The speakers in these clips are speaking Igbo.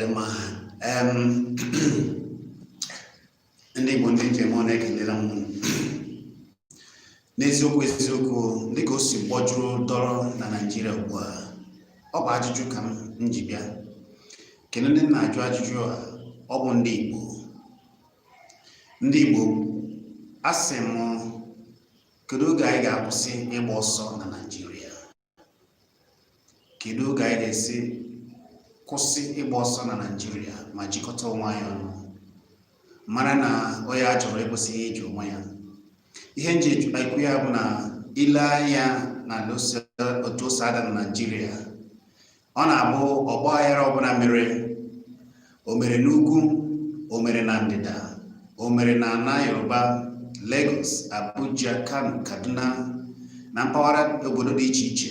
Ọ dị mma. Ndị Igbo, ndị njem, ọ na-ekelela m unu. N'eziokwu eziokwu, dịka o si gbọjuru dọrọ na Naịjirịa ugbu a, ọ bụ ajụjụ ka m ji bịa. Kedu ndị m na-ajụ ajụjụ a? Ọ bụ ndị Igbo. Ndị Igbo, asị m, kedu oge anyị ga-akwụsị ịgba ọsọ na Naịjirịa? Kedu oge anyị ga-esi kwụsị ịgba ọsọ na Naịjirịa ma jikọta onwe anyị ọnụ, mara na onye a jụrụ ekwesịghị ịjụ onwe ya? Ihe nji ekwu ya bụ na ile anya na otu o si ada na Naịjirịa, ọ na-abụ ọgba aghara ọbụla mere, o mere n'ugwu, o mere na ndịda, o mere na ana Yoruba, Lagos, Abuja, Kano, Kaduna na mpaghara obodo dị iche iche,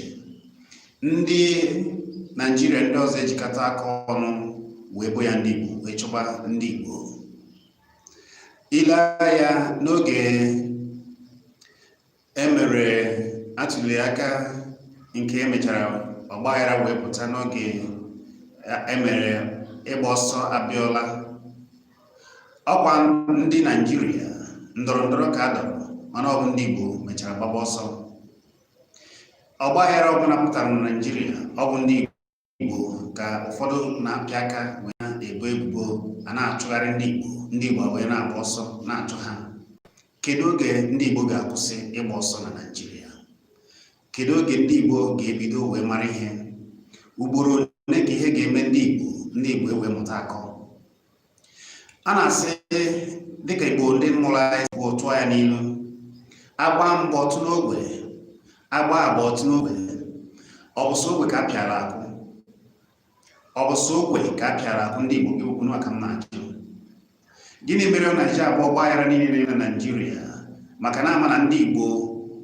ndị Naijiria ndị ọzọ ejikọta aka ọnụ wee bo ya ndị Igbo, wee chọba ndị Igbo. Ile anya n'oge emere atụli aka nke emechara, ọgbaghara wee pụta. N'oge emere ịgba ọsọ Abiola, ọkwa ndị Naijiria ndọrọ ndọrọ ka a dọrọ, mana ọ bụ ndị Igbo mechara gbaba ọsọ. Ọgbaghara ọbụla pụtara na Naijiria, ọ bụ ndị Igbo ka ụfọdụ na-apịa aka wee na-ebo ebubo, a na-achụgharị ndị Igbo, ndị Igbo wee na-agba ọsọ na-achụ ha. Kedu oge ndị Igbo ga-akwụsị ịgba ọsọ na Naịjirịa? Kedu oge ndị Igbo ga-ebido wee mara ihe? Ugboro ole ka ihe ga-eme ndị Igbo, ndị Igbo ewee mụta akọ? A na-asị, dịka Igbo ndị mụrụ anyị bụ tụọ ya n'ilu, agba mbọ ọtụ n'ogwe, agba agba ọtụ n'ogwe. Ọ bụ sọ ogwe ka a pịara akụ? Ọ bụ sọ ogwe ka a pịara akụ? Ndị Igbo, gị okwu maka m na-ajụ, gịnị mere ọ na-eji abụ ọgba aghara niile na Naịjirịa? Maka na ama na ndị Igbo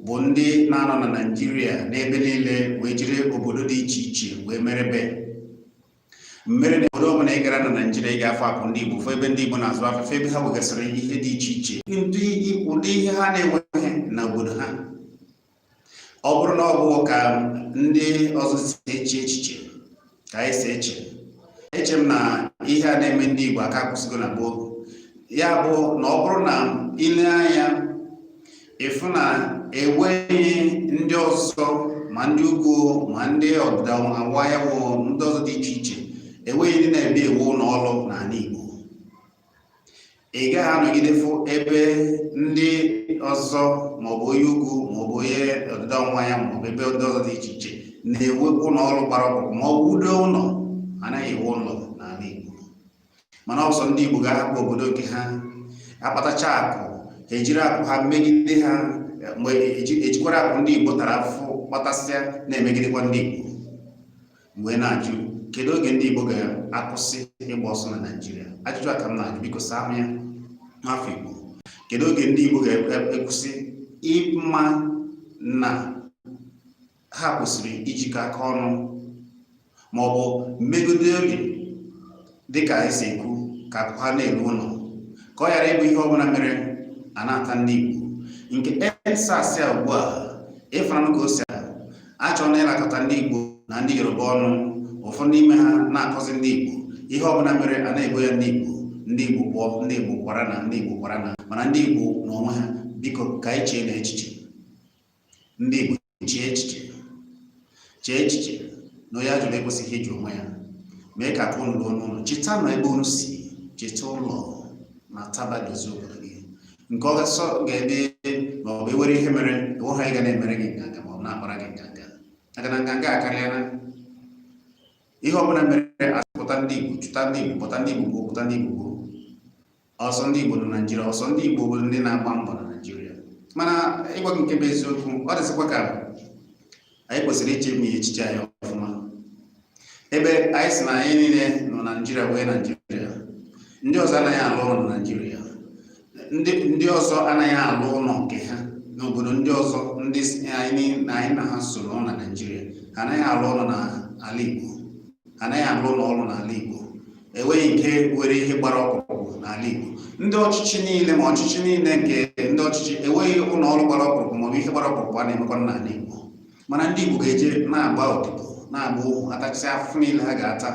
bụ ndị na-anọ na Naịjirịa n'ebe niile wee jiri obodo dị iche iche wee merebe mmere. Na obodo ọbụla ị gara na Naịjirịa, ị ga-afụ akụ ndị Igbo, fụ ebe ndị Igbo na-azụ afịa, fụ ebe ha wegasịrị ihe dị iche iche, ndị ụdị ihe ha na-enweghị na obodo ha. Ọ bụrụ na ọ bụ ka ndị ọzọ si eche echiche ka anyị si eche, eche m na ihe a na-eme ndị Igbo aka akwụsịgo na gboo. Ya bụ na ọ bụrụ na ile anya, ịfụ na enweghị ndị ọzọ, ma ndị ugwu, ma ndị ọdịda anyanwụ, ndị ọzọ dị iche iche, enweghị ndị na-ebi ewu ụlọ ọrụ n'ala Igbo. Ị gaghị anọgide fụ ebe ndị ọzọ, maọbụ onye ugwu, maọbụ onye ọdịda ọwụwa anyanwụ, maọbụ ebe ndị ọzọ dị iche iche na-ewe ụlọ ọrụ gbara ọkpụkpụ, maọbụ udo ụlọ. Anaghị ewe ụlọ n'ala Igbo, mana ọsọ ndị Igbo ga-ahapụ obodo nke ha, akpatacha akụ ha, ejiri akụ ha megide ha. Mgbe ejikwara akụ ndị Igbo tara afụfụ kpatasịa, na-emegidekwa ndị Igbo. Mgbe na-ajụ, kedu oge ndị Igbo ga-akwụsị ịgba ọsọ na Naịjirịa? Ajụjụ a ka m na-ajụ, biko saa m ya n'afọ Igbo. Kedu oge ndị Igbo ga-ekwụsị ịma na ha kwesịrị ijikọ aka ọnụ, ma ọ bụ megide obi, dịka esi ekwu, ka akụ ha na-eru ụlọ, ka ọ ghara ịbụ ihe ọbụla mere a na-ata ndị Igbo? Nke EndSARS a ugbu a, ịfụnanụ ka o si achọ na ịlakọta ndị Igbo na ndị Yoruba ọnụ. Ụfọdụ n'ime ha na-akọzi ndị Igbo, ihe ọbụla mere a na-ebo ya ndị Igbo, ndị Igbo pụọ, ndị Igbo kwara na ndị Igbo kwara na. Mana ndị Igbo n'onwe ha, biko, ka anyị chee na echiche. Ndị Igbo, chee echiche, chee echiche na onye ajụrụ ekwesịghị ịjụ onwe ya. Mee ka akụ unu ruo n'ụlọ, cheta na ebe unu si, cheta ụlọ na taba, dozie obodo gị nke ọsọ ga-ebe, ma ọ bụ ewere ihe mere enweghị anyị ga na-emere gị nganga, ma ọ bụ na-akpara gị nganga, maka na nganga akarịala. Ihe ọbụla mere, asịpụta ndị Igbo, chụta ndị Igbo, pụta ndị Igbo gboo, pụta ndị Igbo gboo. Ọsọ ndị Igbo nọ Naijiria, ọsọ ndị Igbo bụ ndị na-agba mbọ na Naijiria. Mana ịgwa gị nke bụ eziokwu, ọ dịzikwa ka anyị kwesịrị iche ma echiche anyị ọfụma. Ebe anyị si na anyị niile nọ na Naijiria wee Naijiria, ndị ọzọ anaghị alụ ụlọ na Naijiria, ndị ọzọ anaghị alụ ụlọ nke ha n'obodo ndị ọzọ, ndị anyị na anyị na ha so nọ na Naijiria, ha anaghị alụ ụlọ n'ala Igbo, ha anaghị alụ ụlọ ọrụ n'ala Igbo. Enweghị nke were ihe gbara ọkpụrụkpụ n'ala Igbo. Ndị ọchịchị niile, ma ọchịchị niile nke ndị ọchịchị, enweghị ụlọ ọrụ gbara ọkpụrụkpụ maọbụ ihe gbara ọkpụrụkpụ a na-emekwa n'ala Igbo. Mana ndị Igbo ga-eje na-agba odibo, na-agba ohu, atachasị afụfụ niile ha ga-ata.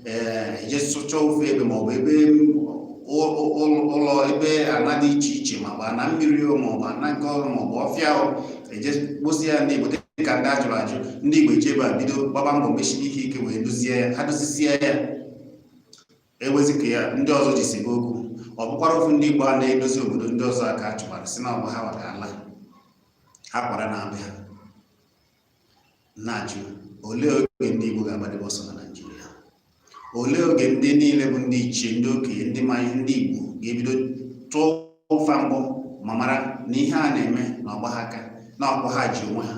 Ee, eje sụcha ofu ebe maọbụ ebe ụlọ ebe ana dị iche iche, maọbụ ana mmiri o, maọbụ ana nke ọrụ, maọbụ ọfịa o, eje kposi ya. Ndị Igbo dịka ndị ajụrụ ajụ, ndị Igbo eje ebe a bido gbaba mbọ, mechiri ihe ike wee dozie ya. Ha dozisie ya, ewezi ka ya ndị ọzọ ji sebe okwu. Ọ bụkwara ofu ndị Igbo a na-edozi obodo ndị ọzọ aka chụkwara, si na ọ bụ ha waka ala ha kwara na-abịa na-ajụ, olee oge ndị Igbo ga-agbadebe ọsọ na Naịjirịa? Olee oge ndị niile bụ ndị ichie, ndị okenye, ndị ma ihe, ndị Igbo ga-ebido tụọ ụfa mbụ ma mara na ihe a na-eme na ọgba ha aka na ọkwa ha ji onwe ha?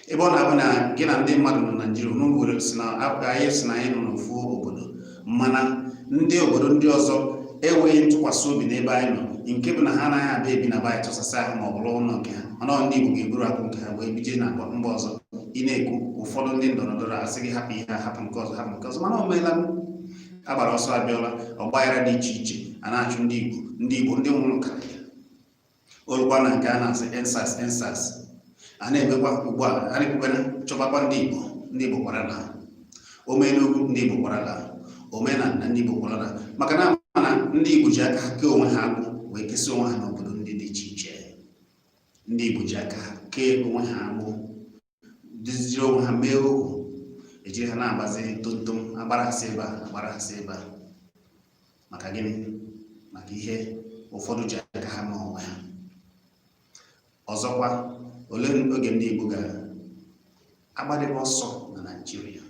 Ebe ọ na-abụ na gị na ndị mmadụ nọ na Naịjirịa, unu were si na anyị si na anyị nọ n'ofu obodo, mana ndị obodo ndị ọzọ enweghị ntụkwasị obi n'ebe anyị nọ, nke bụ na ha anaghị abịa ebi na be anyị tụsasị ahụ ma ọ bụrụ ụlọ nke ha. Mana ọ ndị Igbo ga-eburu akụ nke ha wee bije na mba ọzọ. Ị na-ekwu, ụfọdụ ndị ndọrọ ndọrọ asị gị hapụ ihe a, hapụ nke ọzọ, hapụ nke ọzọ. Mana o meela, agbara ọsọ abịala, ọgbaghara dị iche iche, a na-achụ ndị Igbo, ndị Igbo ndị nwụrụ karịrị olukwa na nke a na-asị EndSARS, EndSARS a na-emekwa ugbu a, a na-ekwukwana chọbakwa ndị Igbo. Ndị Igbo kwarala ome n'ugwu, ndị Igbo kwarala omenala na ndị Igbo kwarala, maka na ama na ndị Igbo ji aka ha kee onwe ha agbụ wee kesị onwe ha n'obodo ndị dị iche iche. Ndị Igbo ji aka ha kee onwe ha agbụ, duziri onwe ha, mee ohu, ejiri ha na-agbazi tontom, agbaraghasị ebe a, agbaraghasị ebe a. Maka gịnị? Maka ihe ụfọdụ ji aka ha mee onwe ha. Ọzọkwa, olee oge ndị Igbo ga-agbadebe ọsọ na Naịjirịa?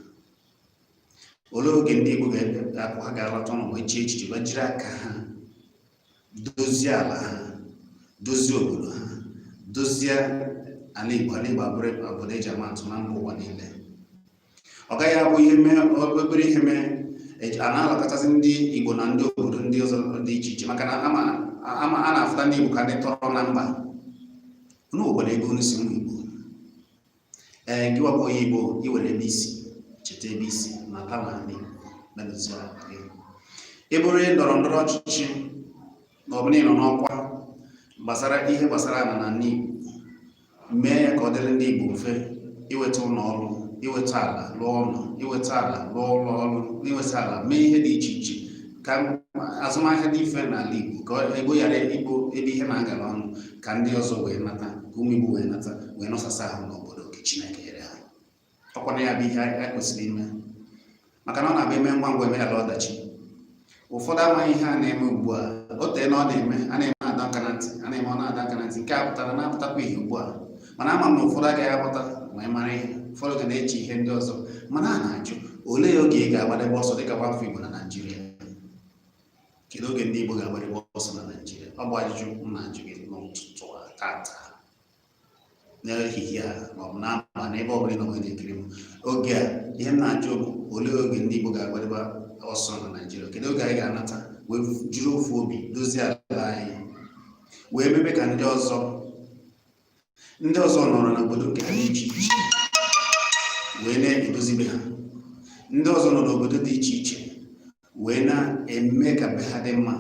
Olee oge ndị Igbo ga-akwụ ha ga-alọta ụlọ wee chee echiche, wee jiri aka ha dozie ala ha, dozie obodo ha, dozie ala Igbo, ala Igbo abụrụ obodo eji ama atụ na mba ụwa niile? Ọ gaghị abụ ihe mee obere ihe mee a na-alakọtazi ndị Igbo na ndị obodo ndị ọzọ dị iche iche, maka na ama ama a na-afụta ndị Igbo ka ndị tọrọ na mba. Unu nwekwara ebe unu si, ụmụ Igbo. Ee, gị wabụ onye Igbo, ị were ebe isi, cheta ebe isi nata n'ala Igbo, medozie ala gị. Ị bụrụ onye ndọrọ ndọrọ ọchịchị ma ọ bụ na ị nọ n'ọkwa gbasara ihe gbasara ala na ala Igbo, mee ya ka ọ dịrị ndị Igbo mfe iweta ụlọ ọrụ, iweta ala lụọ ụlọ, iweta ala lụọ ụlọ ọrụ, iweta ala mee ihe dị iche iche, ka azụmahịa dị mfe n'ala Igbo, ka ego ghara ịbụ ebe ihe na-agara ọnụ, ka ndị ọzọ wee nata, ka ụmụ Igbo wee nata wee nọsasa ahụ n'obodo nke Chineke nyere ha. Ọkwa na ya bụ ihe a kwesịrị ime, maka na ọ na-abụ eme ngwa ngwa emeghara ọdachi. Ụfọdụ amaghị ihe a na-eme ugbu a. O tee na ọ na-eme, a na-eme na-adọ aka na ntị, a na-eme ọ na-adọ aka na ntị. Nke a pụtara na-apụtakwa ihe ugbu a, mana ama m na ụfọdụ agaghị apụta wee mara ihe. Ụfọdụ ga na-eche ihe ndị ọzọ, mana a na-ajụ, olee oge ị ga-agbadebe ọsọ dịka nwafọ Igbo na Naịjirịa? Kedu oge ndị Igbo ga-agbadebe ọsọ na Naịjirịa? Ọ bụ ajụjụ m na-ajụ gị n'ụtụtụ a, tata, n'ehihie a, maọbụ n'abalị, n'ebe ọ bụla ị nọ wee na-ekiri m oge a. Ihe m na-ajụ bụ, olee oge ndị Igbo ga-agbadebe ọsọ na Naịjirịa? Kedu oge anyị ga-anata wee jiri ofu obi dozie ala anyị, wee mebe ka ndị ọzọ, ndị ọzọ nọrọ n'obodo nke ha dị iche iche wee na-edozibe ha, ndị ọzọ nọ n'obodo dị iche iche wee na-eme ka be ha dị mma,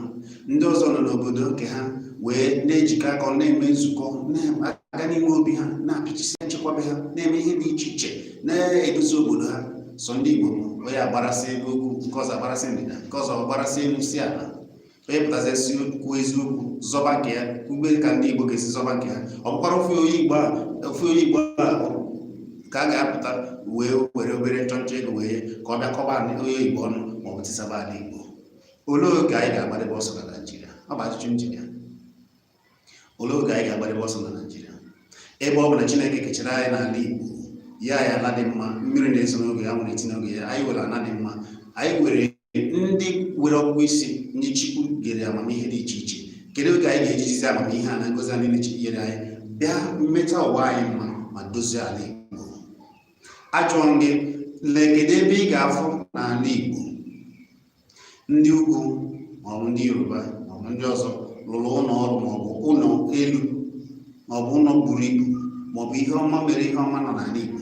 ndị ọzọ nọ n'obodo nke ha wee na-ejikọ aka, na-eme nzukọ, na-aga n'ime obi ha, na-apịchisi nchekwabe ha, na-eme ihe dị iche iche, na-edozi obodo ha? Sọ ndị Igbo bụ onye agbarasị ebe ugwu, nke ọzọ agbarasị ndịda, nke ọzọ agbarasị elu si ala. Onye pụtazi esi kwuo eziokwu, zọba nke ya, kwube ka ndị Igbo ga-esi zọba nke ha. Ọ bụkwara ofu onye Igbo a, ofu onye Igbo a ka a ga-apụta wee were obere nchọnchọ ego wee ka ọ bịa kọba onye Igbo ọnụ ma ọ bụ tisaba ala Igbo. Olee oge anyị ga-agbadebe ọsọ na Naịjirịa? Ọ bụ ajụjụ m jiri ya. Olee oge anyị ga-agbadebe ọsọ na Naịjirịa, ebe ọ bụ na Chineke kechara anyị n'ala Igbo ya ya ala dị mma, mmiri na-ezo n'oge ya, nwere eti n'oge ya. Anyị nwere ala dị mma, anyị nwere ndị nwere ọgụgụ isi, ndị Chukwu nyere amamihe dị iche iche. Kedu oge anyị ga-ejizizi amamihe a na ngozi a niile Chukwu nyere anyị bịa mmeta ụwa anyị mma ma dozie ala Igbo? Ajụọ m gị, lee, kedu ebe ị ga-afụ n'ala Igbo ndị ugwu maọbụ ndị Yoruba maọbụ ndị ọzọ lụrụ ụlọ ọrụ maọbụ ụlọ elu maọbụ ụlọ buru ibu maọbụ ihe ọma mere, ihe ọma nọ n'ala Igbo?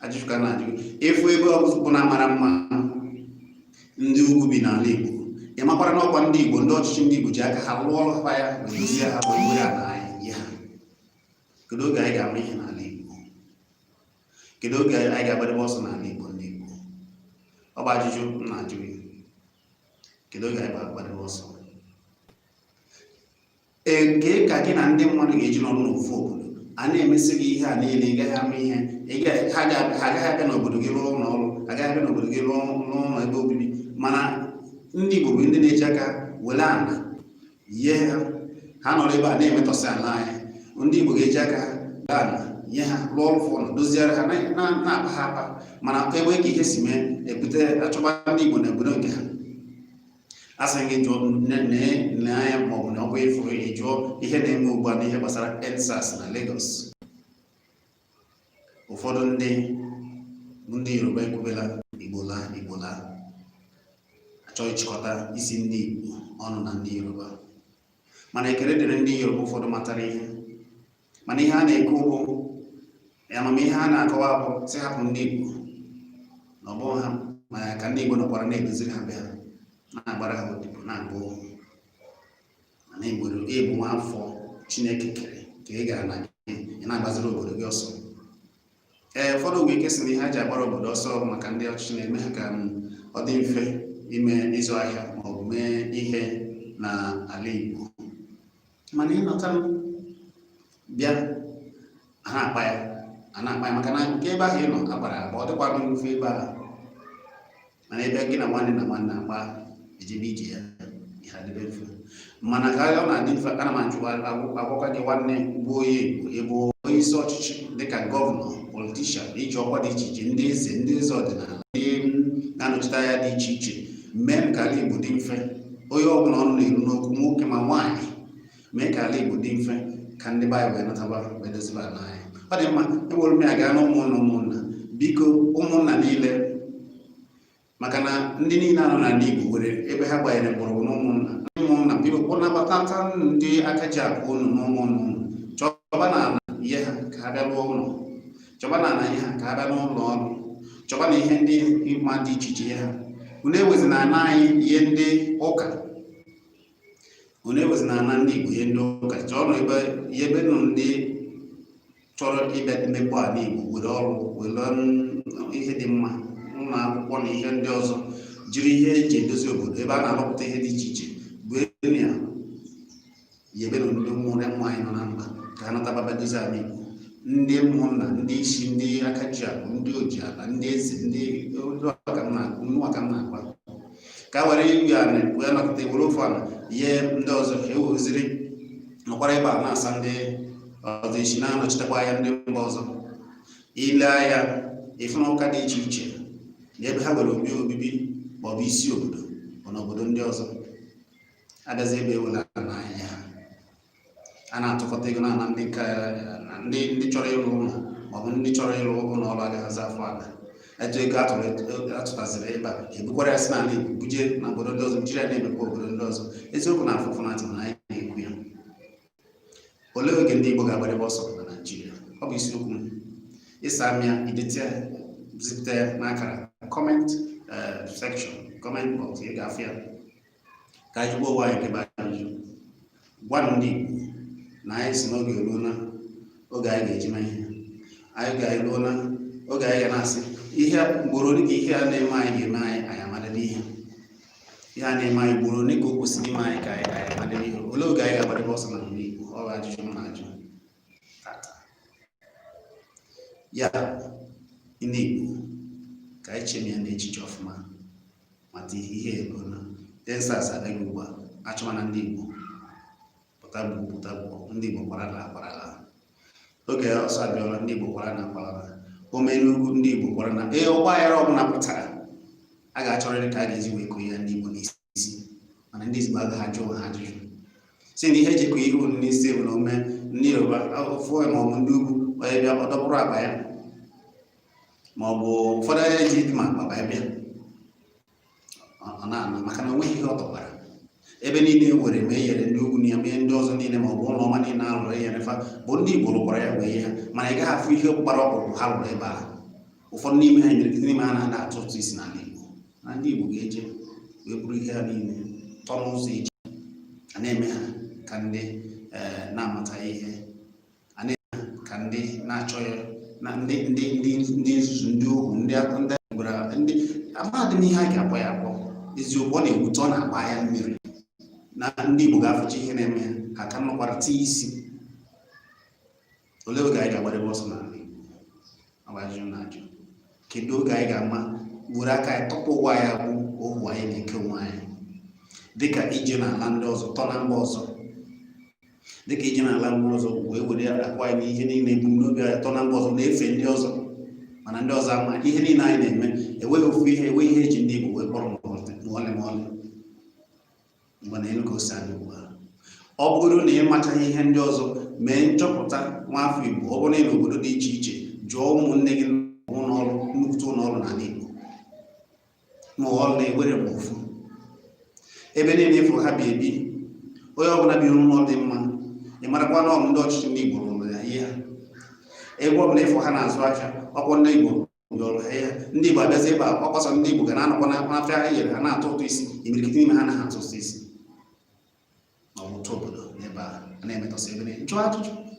Ajụjụ ka na-ajụ. Ịfụ ebe ọ bụla mara mma ndị ugwu bi n'ala Igbo, ị makwara na ọkwa ndị Igbo, ndị ọchịchị ndị Igbo ji aka ha lụọ ọrụ ha ya wee dozie ha wee were ala anyị nye ha. Kedu oge anyị ga-ama ihe n'ala Igbo? Kedu oge anyị ga-agbadebe ọsọ n'ala Igbo, ndị Igbo? Ọ Ọ bụ ajụjụ m na-ajụ gị. Kedu oge anyị ga-agbadebe ọsọ? Ee, kee ka gị na ndị mmadụ ga-eji nọrọ n'ofu obodo, a na-emesị gị ihe a niile, ị gaghị ama ihe? Ha agaghị abịa n'obodo gị rụọ ụlọ ọrụ, agaghị abịa n'obodo gị rụọ ụlọ ebe obibi. Mana ndị Igbo bụ ndị na-eji aka were ala yie ha. Ha nọrọ ebe a na-emetọsị ala anyị. Ndị Igbo ga-eji aka ha were ala nye ha, rụọ ọrụ ụlọ, doziere ha, na-akpa ha akpa. Mana ebe ka ihe si mee, ebute achọba ndị Igbo n'obodo nke ha. A sị gị jụọ, nee anya, ma ọ bụ na ọ bụ ịfụrụ, ị jụọ ihe na-eme ugbu a n'ihe gbasara EndSARS na Lagos. Ụfọdụ ndị Yoruba ekwubela, "Igbo laa, Igbo laa." Achọghị ịchịkọta isi ndị Igbo ọnụ na ndị Yoruba. Mana ekele dịrị ndị Yoruba, ụfọdụ matara ihe. Mana ihe a na-ekwu bụ amamihe a na-akọwa bụ sị hapụ ndị Igbo na ọ bụghị ha. Ma ka ndị Igbo nọkwara na-edoziri ha be ha, na-agbara ha odibo, na-agba ohu. Mana Igbo ịbụ nwa afọ Chineke kere ka ị gara na gị, ị na-agbaziri obodo gị ọsọ. Ee, ụfọdụ nwere ike sị na ihe ha ji agbara obodo ọsọ bụ maka ndị ọchịchị na-eme ha ka ọ dị mfe ime ịzụ ahịa ma ọ bụ mee ihe n'ala Igbo. Mana ịnọta bịa, a na-akpa ya, a na-akpa ya, maka na nke ebe ahụ ị nọ agbara agba, ọ dịkwa mfe ebe ahụ. Mana ebe gị na nwanne na nwanne agba ejebe ije ya, ihe adịbe mfe. Mana ka ọ na-adị mfe, ana m ajụ, agwakwa gị, nwanne bụ onye Igbo, ịbụ onye isi ọchịchị dịka governor, politician, iji ọkwa dị iche iche, ndị eze, ndị eze ọdịnala, ndị na-anọchite anya dị iche iche, mee ka ala Igbo dị mfe. Onye ọbụla ọnụ na-eru n'okwu, nwoke ma nwaanyị, mee ka ala Igbo dị mfe, ka ndị be anyị wee nataba, wee dozibe ala anyị. Ọ dị mma. Ewere m ya gaa na ụmụnna. Ụmụnna, biko, ụmụnna niile, maka na ndị niile anọ n'ala Igbo nwere ebe ha gbanyere mgbọrọgwụ n'ụmụnna. Ụmụnna, biko, kpọnabatata ndị aka ji akụ unu n'ụmụnna unu. Chọba na ala ihe ha ka ha bịa rụọ ụlọ, chọba na ala ihe ha ka ha bịa n'ụlọ ọrụ, chọba na ihe ndị mma dị iche iche ha. Unu ewezina ana anyị ihe ndị ụka, unu ewezina ana ndị Igbo ihe ndị ụka. Chọọ ebe ihe ebe nụ ndị chọrọ ịbịa mmepe ala Igbo, were ọrụ, were ihe dị mma, ụlọ akwụkwọ na ihe ndị ọzọ, jiri ihe eji edozi obodo, ebe a na-arụpụta ihe dị iche iche, bụ ya yebe na ndị ụmụ anyị nọ na mba ka ha nataba dozi ala Igbo. Ndị ụmụnna, ndị isi, ndị aka ji akụ, ndị oji ala, ndị eze, ndị aka m na-agwa ka a were iwe ala wee nọkọta, were ofu ala ihe ndị ọzọ ka e weziri nọkwara ebe a na-asa ndị ọzọ isi, na-anọchitekwa anya ndị mba ọzọ. Ile anya, ịfụ na ụka dị iche iche na ebe ha nwere obi obibi maọbụ isi obodo bụ n'obodo ndị ọzọ. Abịazi ebe ewela n'ahịa ha, a na-atụkọta ego na ndị ka na ndị chọrọ ịrụ ụlọ maọbụ ndị chọrọ ịrụ ụlọ ọrụ agaghịzi afọ ala. Etu ego atụrụ atụtaziri ebe a, ebukwara ya si n'ala Igbo buje na obodo ndị ọzọ, jiri ya na-emepe obodo ndị ọzọ. Eziokwu na afụfụ na atị, mana anyị na-ekwu ya. Olee oge ndị Igbo ga-agbarịba ọsọ na Naịjirịa? Ọ bụ isiokwu m. Ịsa m ya, idete ya, zipụta ya n'akara comment section, comment box, ị ga-afụ ya. Ka anyị gbuo onwe anyị nke bụ ajụjụ. Gwa ndị Igbo na anyị si n'oge eruola oge anyị ga-eji mee ihe. Anyị ga-eruola oge anyị ga na-asị ihe ugboro ole ka ihe a na-eme anyị ga-eme anyị, anyị amadebe ihe. Ihe a na-eme anyị, ugboro ole ka o kwesịrị ime anyị ka anyị amadebe ihe? Olee oge anyị ga-agbadebe ọsọ na ndị Igbo? Ọ bụ ajụjụ m na-ajụ tata. Ya, ndị Igbo, ka anyị chemie n'echiche ọfụma mata ihe eruola. EndSARS abịaghị ugbu a, achọmana ndị Igbo pụta gbuo, pụta gbuo. Ndị Igbo kwarala, akwarala. Oge ọsọ abịala. Ndị Igbo kwara na akwarala. Ome n'ugwu, ndị Igbo kwara na ee. Ọgba aghara ọbụla pụtara, a ga-achọrịrị ka a ga-eji wee koo ya ndị Igbo n'isi. Mana ndị Igbo agaghị ajụ onwe ha ajụjụ si na ihe eji koo ihe unu n'isi bụ na ome ndị Yoruba ofu ma ọ bụ ndị ugwu, onye bịa, ọ dọkpụrụ akpa ya, ma ọ bụ ụfọdụ eji ma akpa ya bịa, ọ na-ana, maka na o nweghị ihe ọ tọkwara. Ebe niile e were ma e nyere ndị ugwu na ya mee ndị ọzọ niile, ma ọ bụ ụlọ ọma niile a rụrụ, enyere fa bụ ndị Igbo rụkwara ya wee nye ha. Mana ị gaghị afụ ihe gbara ọkpụrụkpụ ha rụrụ ebe a. Ụfọdụ n'ime ha, imirikiti n'ime ha na-ada atụ ụtụ isi n'ala Igbo. Na ndị Igbo ga-eje wee buru ihe ha niile tọ n'ụzọ ije, a na-eme ha ka ndị na-amata ihe, a na-eme ha ka ndị na-achọghị na ndị nzuzu, ndị ohu, ndị gwara ndị Amadị m ihe a ga-akpọ ya akpọ. Eziokwu, ọ na-ewute, ọ na-agba ya mmiri na ndị Igbo ga-afụcha ihe na-eme ha, ha ka nọkwara tie isi. Olee oge anyị ga-agbadebe ọsọ n'ala Igbo? Ọ bụ ajụjụ na-ajụ. Kedu oge anyị ga-ama were aka anyị tọpụ ụwa anyị agbụ ohu anyị na-eke onwe anyị, dịka ije n'ala ndị ọzọ tọ na mba ọzọ, dịka ije n'ala mba ọzọ wee were akwa anyị na ihe niile, ebumnobi anyị tọ na mba ọzọ, na-efe ndị ọzọ, mana ndị ọzọ ama ihe niile anyị na-eme? Enweghị ofu ihe, enweghị ihe eji ndị Igbo wee kpọrọ ma ọlị ma ọlị. Mgbe na elu ka o si adị ugbu a, ọ bụrụ na ị machaghị ihe ndị ọzọ, mee nchọpụta. Nwaafọ Igbo, ọ bụrụ na ị n'obodo dị iche iche, jụọ ụmụnne gị ụlọ ọrụ, nnukwute ụlọ ọrụ n'ala Igbo, ma ọrụ na-ewere ma ofu ebe niile ịfụrụ ha bi ebi. Onye ọbụla bi n'ụlọ dị mma, ị marakwa na ọ ndị ọchịchị ndị Igbo rụrụ ya ihe ha. Ebe ọbụla ịfụ ha na-azụ ahịa, ọkwọ ndị Igbo yọrọ ha ihe. Ndị Igbo abịazi ebe a, ọkọsọ ndị Igbo ga na-anọkwa n'afịa ha nyere ha na-atụ ụtụ isi. Imirikiti n'ime ha anaghị atụ ụtụ isi ma ọ bụ ụtụ obodo. N'ebe a a na-emetọsị ebe niile. Jụọ ajụjụ ndị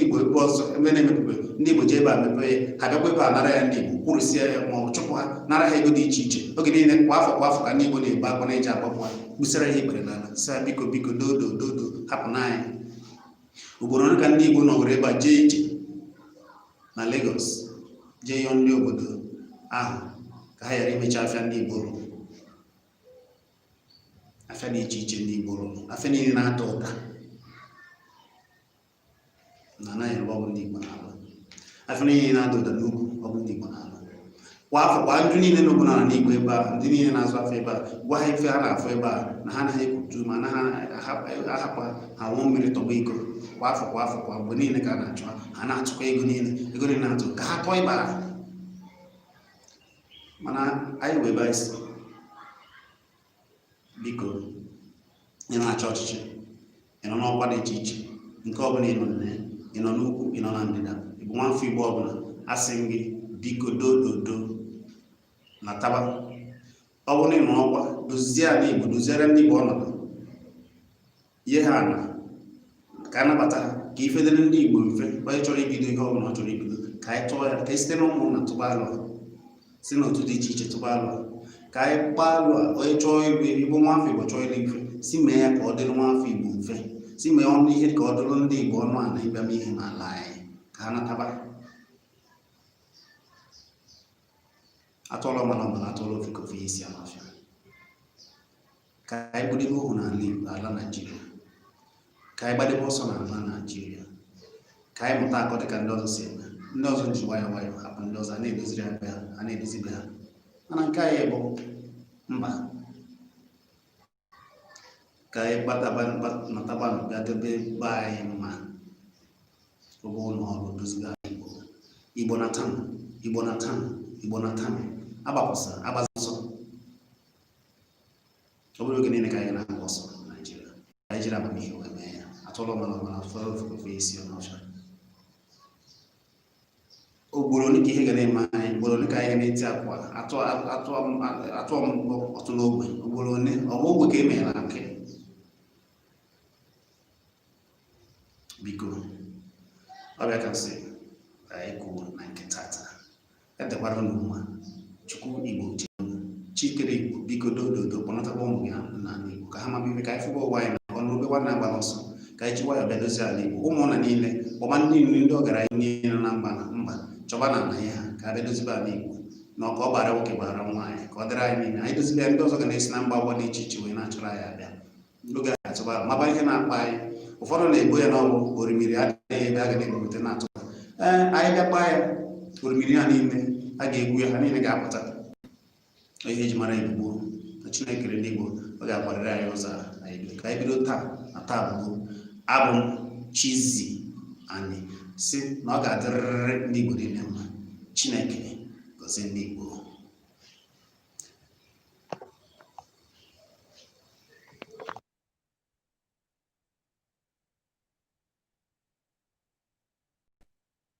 Igbo ebe ọzọ ebe na-emepebe, ndị Igbo ji ebe a mepee ya, ha bịakwa ebe a nara ya ndị Igbo, kwụrụsie ya ma ọ bụ chụpụ ha, nara ha ego dị iche iche. Oge niile, kwa afọ kwa afọ, ka ndị Igbo na-ebe akwa na-eji agbapụ ha, gbusara ihe ikpere n'ala, sị ha biko, biko, dodo dodo, hapụ na anyị. Ugboro ole ka ndị Igbo nọgoro ebe a jee ije na Lagos, jee yọọ ndị obodo ahụ ka ha ghara imechi afịa ndị Igbo rụrụ, afịa dị iche iche ndị Igbo rụrụ, afịa niile na-ada ụda na anaghị ebe ọ bụ ndị Igbo na-alụ, afịa niile na-ada ụda n'ugwu, ọ bụ ndị Igbo na-alụ. Kwa afọ kwa, ndị niile nọ n'ala Igbo ebe a, ndị niile na-azụ afịa ebe a, gwa ha ife ha na-afụ ebe a, na ha anaghị ekwutu ma anaghị ahapụ ha nwụọ mmiri tọgbọ iko. Kwa afọ kwa afọ, kwa mgbe niile ka a na-achụ ha, ha na-atụkọ ego niile, ego niile na-atụ ka ha tụọ ịba ha. Mana anyị wee ebe anyị si. Biko, ị na-achọ ọchịchị, ị nọ n'ọkwa dị iche iche nke ọbụla ị nọ na ya, ị nọ n'ugwu, ị nọ na ndịda, ị bụ nwafọ Igbo ọbụla, asị m gị biko, dododo, nataba. Ọ bụrụ na ị nọ n'ọkwa, dozie ala Igbo, doziere ndị Igbo ọnọdụ, nye ha ala ka a nabata ha, ka ife dịrị ndị Igbo mfe. Onye chọrọ ibido ihe ọbụla ọ chọrọ ibido, ka anyị tụọ ya, ka e site n'ụmụnna tụba alụ, si n'otu dị iche iche tụba alụ, ka anyị gbaa alụ a. Onye chọọ ịlụ, Igbo, nwafọ Igbo chọọ ịlụ ife, si mee ya ka ọ dịrị nwafọ Igbo mfe, si mee ọnụ ihe ka ọ dịrị ndị Igbo ọnụ ala ịbịa mee ihe n'ala anyị, ka ha nataba. Atụọla ọmala ọmala, atụọla ofe ka ofe ya isi n'ọfịa. Ka anyị gbadebe ohu n'ala Igbo, ala Naijiria, ka anyị gbadebe ọsọ n'ala Naijiria, ka anyị mụta akọ dịka ndị ọzọ si eme. Ndị ọzọ ji nwayọọ nwayọọ hapụ ndị ọzọ, a na-edoziri ha be ha, a na-edozi be ha, mana nke anyị bụ mba. Ka anyị gbataba, natabanụ, bịa debe be anyị mma, ụgbọ ụlọ ọrụ dozibe ala Igbo. Igbo natanụ, Igbo natanụ, Igbo natanụ. Agbapụsa agbazi ọsọ. Ọ bụrụ oge niile ka anyị na-agba ọsọ na Naịjirịa, anyị jiri amamihe wee mee ya. Atụrụ ọmara ọmara, fọrọ ofe isi ọnụ ọfịa. Ugboro ole ka ihe ga na-eme anyị? Ugboro ole ka anyị ga na-eti akwa atụọ mkpọ ọtụ n'ogbe? Ugboro ole? Ọ bụ ogbe ka e mere akị? Biko, ọ bịa ka m sị ka anyị kwuo na nke tata. Edekwara unu mma. Chukwu Igbo chikere Igbo, biko, dododo, kpọnatakwa ụmụ gị n'ala Igbo ka ha maba ife, ka anyị fụba ụwa anyị na ọnụ obe nwanne agbala ọsọ, ka anyị ji nwayọọ bịa dozie ala Igbo. Ụmụnna niile, kpọma ndị niile, ndị ọgaranya niile nọ na mba na mba, chọba na ala ha, ka a bịa dozibe ala Igbo na ọka ọ gbara nwoke gbara nwaanyị, ka ọ dịrị anyị niile. Anyị dozibe ya, ndị ọzọ ga na-esi na mba ụwa dị iche iche wee na-achọrọ anyị abịa. Oge anyị atụba maba ihe na-akpa anyị, ụfọdụ na-ebo ya na ọ bụ orimiri adịghị ebe a ga na-ebupụta na-atụba. Ee, anyị bịa gbaa ya orimiri ha niile, a ga-egwu ya, ha niile ga-apụta. Ihe eji mara Igbo gboo na Chineke kere ndị Igbo, ọ ga-akwarịrị anyị ụzọ a. Anyị bido, ka anyị bido taa na taa bụ gboo. Abụ m Chizzy Ani, si na ọ ga-adịrịrị ndị Igbo niile mma. Chineke gọzie ndị Igbo.